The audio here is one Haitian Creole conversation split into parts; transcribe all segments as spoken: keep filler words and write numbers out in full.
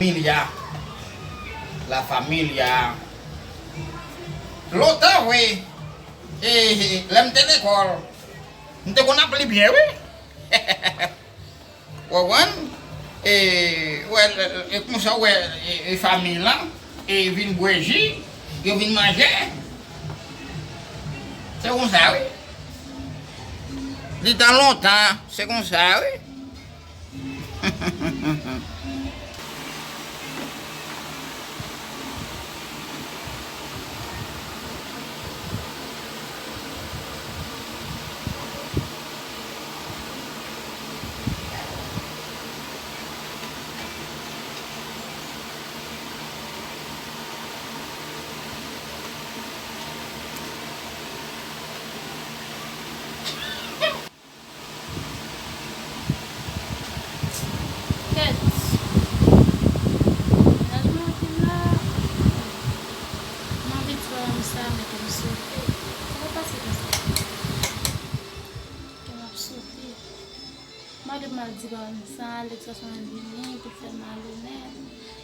Familia. La Familia. Lontan vre, e, e, lè m te lekòl, m te konn ap li byen, wi. Ou konprann? E, wè, e, e konsa, wè, e, e fanmi lan, e vin bwè ji, yo vin manje. Se konsa, wi. Li tan lontan, se konsa, wi. Kèt. Mennaj mwen anpil la. M anvi di bagay sa, men ke m sote. Sa pa pase konsa. Ke m ap sote. M pa gen mal di bagay sa, Alex sa son vini, pou fè malonèt.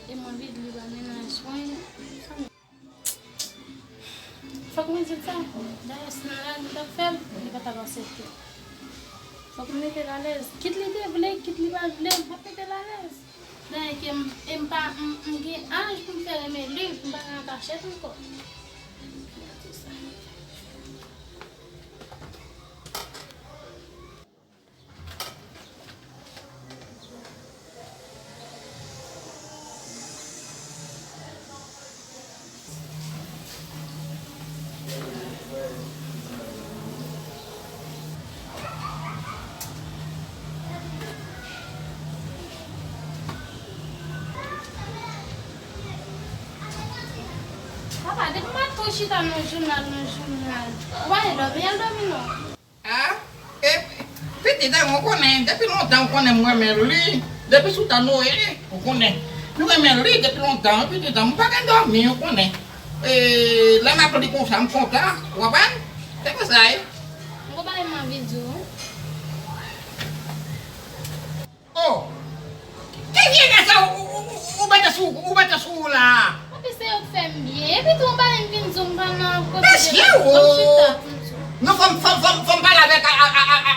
E m anvi di li ba mennaj mwen. Fòk mwen di l sa. Dayè, si nan lari m t ap fè l, li pa t ap aksepte. Fòk m mete l alèz. Kit li te vle, kit li pa t vle, m ap mete l alèz. Dayè, ke m, e m pa, m, m gen aj pou m fè renmen li, m pa nan kachèt ankò. Papa, depi maten w chita nan jounal, nan jounal, ou pa vle dòmi, al dòmi non. A, e, pitit an, ou konnen, depi lontan ou konnen m renmen li, depi sou tan Noye, ou konnen. M renmen li depi lontan, pitit an, m pa gen dòmi, ou konnen. E, lè m ap li konsa, m kontan, ou konprann? Se konsa, wi. M konprann, m anvi di w. Oh! Ki vye nèg sa ou, ou, ou, ou mete sou, ou mete sou ou la? Papi, se yo k fè m byen. Epi tou, ou pa menm vin di m pa nan kote de la. Mesye, oh! Fò m chita pou m di w. Non, fò m, fò m, fò m, fò m pale avèk, a, a,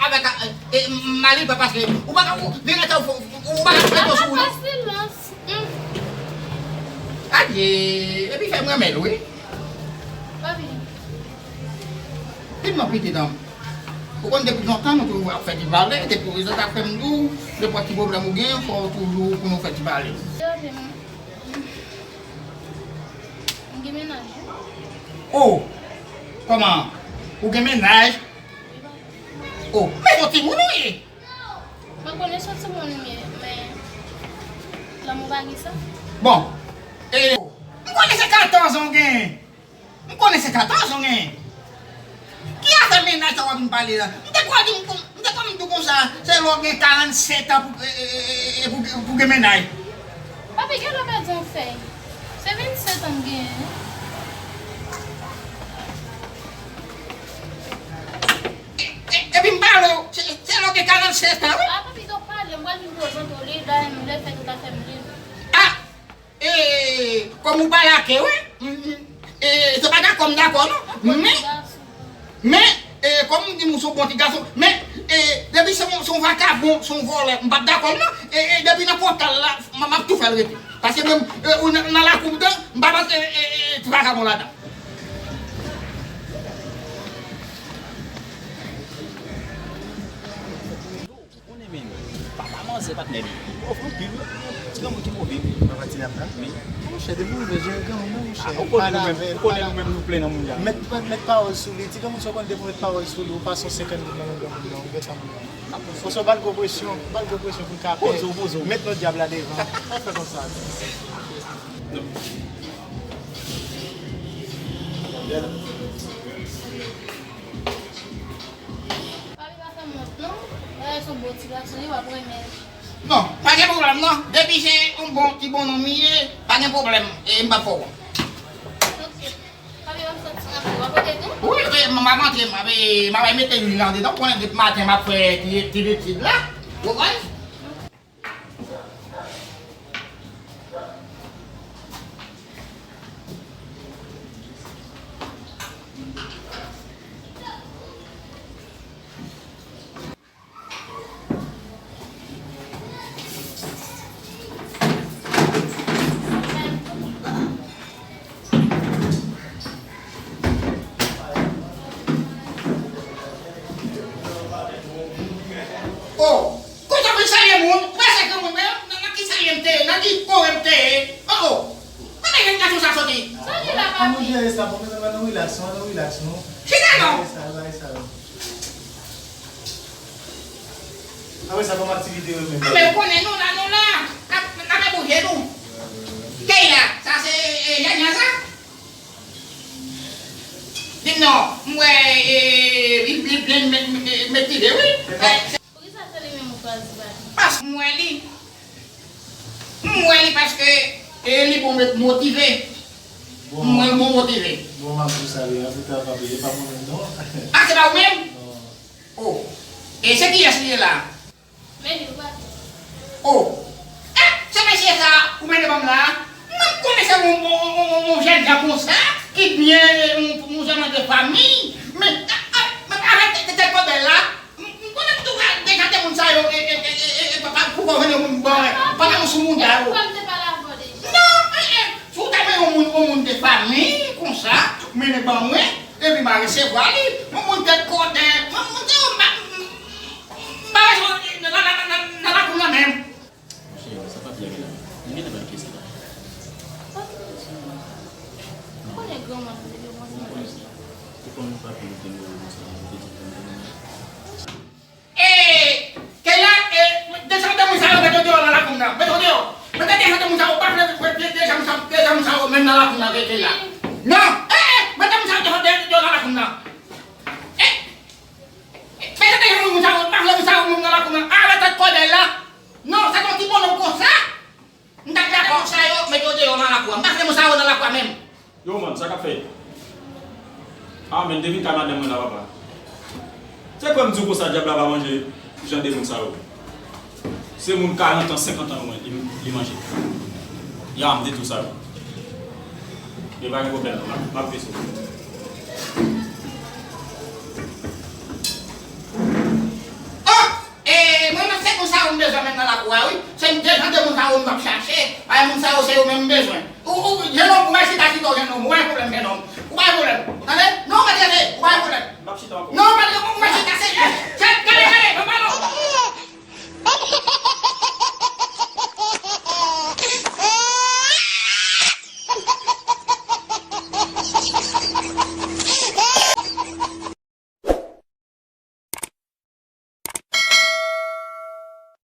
avèk, a, e, mari l pa, paske ou pa ka, ou, vye nèg sa ou, ou pa ka mete sou ou, non. Apa silans. Hmm. Adye, epi fè m renmen l, wi. Papi. Di m non, pitit an. Ou konn depi lontan nou toujou ap fè ti pale, depi ou sa ta fè m di w, nenpòt ti pwoblèm ou gen, fò w toujou pou nou fè ti pale. M gen mennaj, wi. Oh! Kòman? Ou gen mennaj? Wi, papi. Oh, men se yon timoun ou ye? Mwen konnen se yon timoun m ye, men lanmou pa gen sa. Bon, e, m konnen se katòz an w gen. M konnen se katòz an w gen. Ki afè mennaj sa w ap vin pale la? M te kwè di m, m te kwè m di w konsa, se lè w gen karannsèt an pou, e, e, e, e, pou, pou gen mennaj. Papi, gen lè w pèdi yon fèy. Se vennsèt an m genyen. E, e, epi m pale w, se, se lè w gen karannsèt an, wi. A, papi, t ap pale, m pral vin prezante w li, dayè nou lè fèt ou ta fè m li. A! E, kòm ou pa lake, wi. M, m, e, se pa dakò m dakò, non. Men, men, e, kòm ou di m ou se yon bon ti gason, men, e, depi se yon, se yon vakabon, se yon vòlè, m p ap dakò, non. E, e, depi nan pòtal la, m, m ap tou fè l rete. Paske menm, e, ou nan, nan lakou m, m pa panse, e, e, e, ti vakabon ladan. Konnen men, papa manzè patnè li. Move anpil wi. Ti granmoun ki move wi. Papa ti dam nan? Wi. Monchè, depi ou rive jere granmoun nan, monchè. Ah, ou konnen nou menm, ou konnen nou menm nou plen nan moun la. Met, met, met pawòl sou li. Ti granmoun sa w konn depi w met pawòl sou li, ou pase yon senkant goud nan men granmoun nan, ou gentan moun. Ou sa w ba l gwo presyon, ba l gwo presyon pou l ka pè. Poze w, poze w. Met non dyab la devan. Pa fè konsa. Papi pa fè m wont non. Bagay se yon bon ti gason, li w ap renmen l. Non, pa gen pwoblèm non. Depi se yon bon ti bonnonm li ye, pa gen pwoblèm. E m p ap fè w wont. Ok. Papi, w ap sot san apre, w ap rete tou? Wi, wi, m ap antre, m ap, m ap mete lwil andedan, w konnen depi maten m ap fè ti, ti etid la. Ou konprann? M te ye, nan ki kote m te ye? Oh, oh. Kote jèn gason sa soti? Sa li la, papi? Ann nou jere sa, bon, mezanmi, ann nou relax, non, ann nou relax, non. Chita non. Jere sa, jere sa. Apre sa, kòm aktivite yo menm? Ah, men ou konnen nou la, nou la. N ap, n ap bouje nou. Keyla, sa se, e, Janya sa? Di m non, m wè, e, li, li byen me-, me-, motive, wi. Poukisa se li menm ou chwazi, papi? Paske m wè li. M wè li paske, e, li bon met motive. M wè l bon motive. Bon, m ap di w sa, li antre travay, e pa mwen menm, non. Ah, se pa ou menm? Non. Oh. E se kiyès li ye la? Men li, ou pa di. Oh. Eh, se mesye sa, ou mennen ban m la? Mwen konnen se yon, yon, yon, yon, yon jèn jan konsa, ki byen, e, yon, yon jan de fanmi. Men, ah, ah, men avèk tèt, tèt kòbèy la, M, m konnen m tou ka deja de moun sa yo, e, e, e, e, e, pa, pa, pou konvenn yo moun bon, e, pa nan sou moun sa yo. Kòm te pale avè w deja. Non, e, e, si w ta mwen yon moun, yon moun de fanmi, konsa, mennen ban mwen, epi m a resevwa li, yon moun tèt kòdè, yon moun te yo, m pa, m, m pa bezwen nan, nan, nan, nan, nan lakou nan menm. Monchè, sa papi a gentan, li gentan pral kese la. Papi, monchè, ou konnen granmoun, li te kòmanse malaj la. Ou konn papi te mouri konsa, ou te di konn konn. E, Keyla, e, desann de moun sa yo, mete yo deyò nan lakou m nan. Mete yo deyò. Mete desann de moun sa yo, pa vle, vle, vle, desann moun sa, desann moun sa yo, menm nan lakou m nan, Keyla. Non, e, e, mete moun sa yo, desann de, deyò nan lakou m nan. E, e, mete desann moun sa yo, pa vle moun sa yo, menm nan lakou m nan. Avè tèt kòdèy la. Non, se yon ti bonòm konsa. M t ap dakò sa yo, mete yo deyò nan lakou a. M pa vle moun sa yo nan lakou a menm. Yo, man, sa k ap fèt? Ah, men, devin kay madanm mwen la, papa. Se kwè m di w konsa, dyab la pa manje jan de moun sa yo. Se moun karant an, senkant an mwen, li, li manje. Ya, m di tou sa yo. Men pa gen pwoblèm, non, m ap, m ap veye sou ou. Oh! E, mwen menm, se moun sa yo m bezwen menm nan lakou a, wi. Se desann de moun sa yo m ap chache. Ay, moun sa yo, se yo menm m bezwen. Ou, ou, jennonm, ou mèsi ta chita, jennonm. Ou pa gen pwoblèm, jennonm. Ou pa gen pwoblèm.